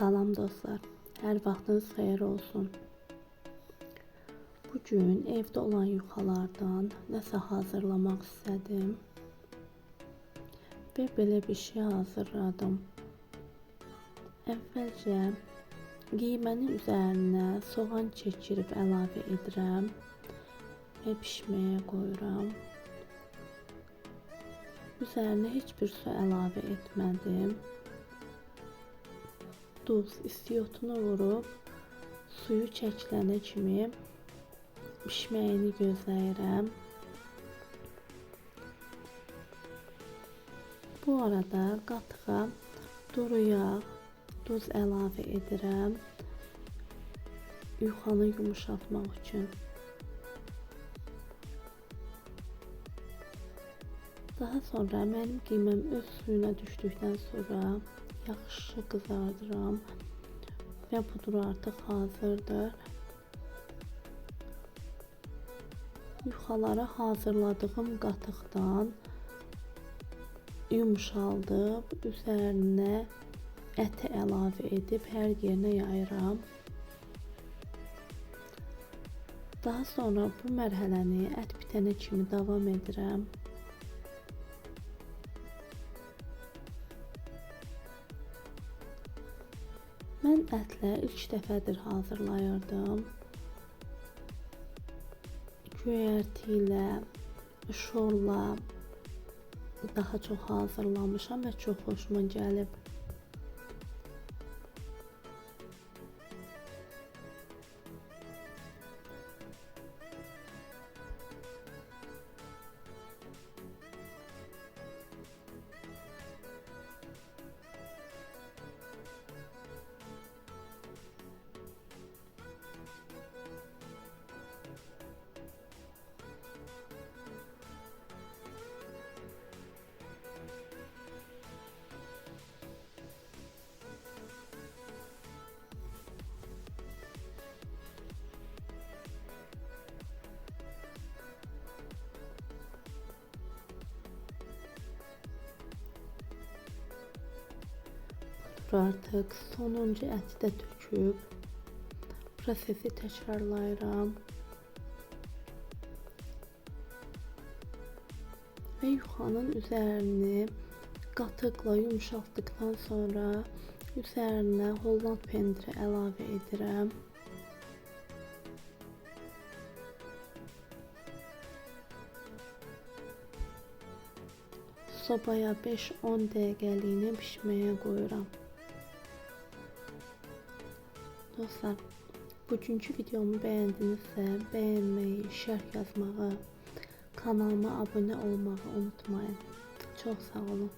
Salam dostlar, hər vaxtınız xeyir olsun. Bugün evdə olan yuxalardan nəsə hazırlamaq istədim və belə bir şey hazırladım. Əvvəlcə qiymənin üzərinə soğan çəkirib əlavə edirəm və pişməyə qoyuram. Üzərinə heç bir su əlavə etmədim. Duz, istiotunu vurub suyu çəkilənə kimi pişməyini gözləyirəm. Bu arada qatığa duru yağ, duz əlavə edirəm yuxanı yumuşatmaq üçün. Daha sonra mənim qiyməm öz suyuna düşdükdən sonra yaxşı qızardıram və budur, artıq hazırdır. Yuxalara hazırladığım qatıqdan yumşaldıb üzərinə əti əlavə edib hər yerinə yayıram. Daha sonra bu mərhələni ət bitənə kimi davam edirəm. Mən ətlə ilk dəfədir hazırlayırdım. Göyərti ilə, şorla daha çox hazırlamışam və çox xoşuma gəlib. Artıq sonuncu əti də töküb prosesi təkrarlayıram və yuxanın üzərini qatıqla yumşaltdıqdan sonra üzərinə Holland pendiri əlavə edirəm. Sobaya 5-10 dəqiqəliyinə pişməyə qoyuram. Dostlar, bugünkü videomu bəyəndinizsə, bəyənməyi, şərh yazmağı, kanalıma abunə olmağı unutmayın. Çox sağ olun.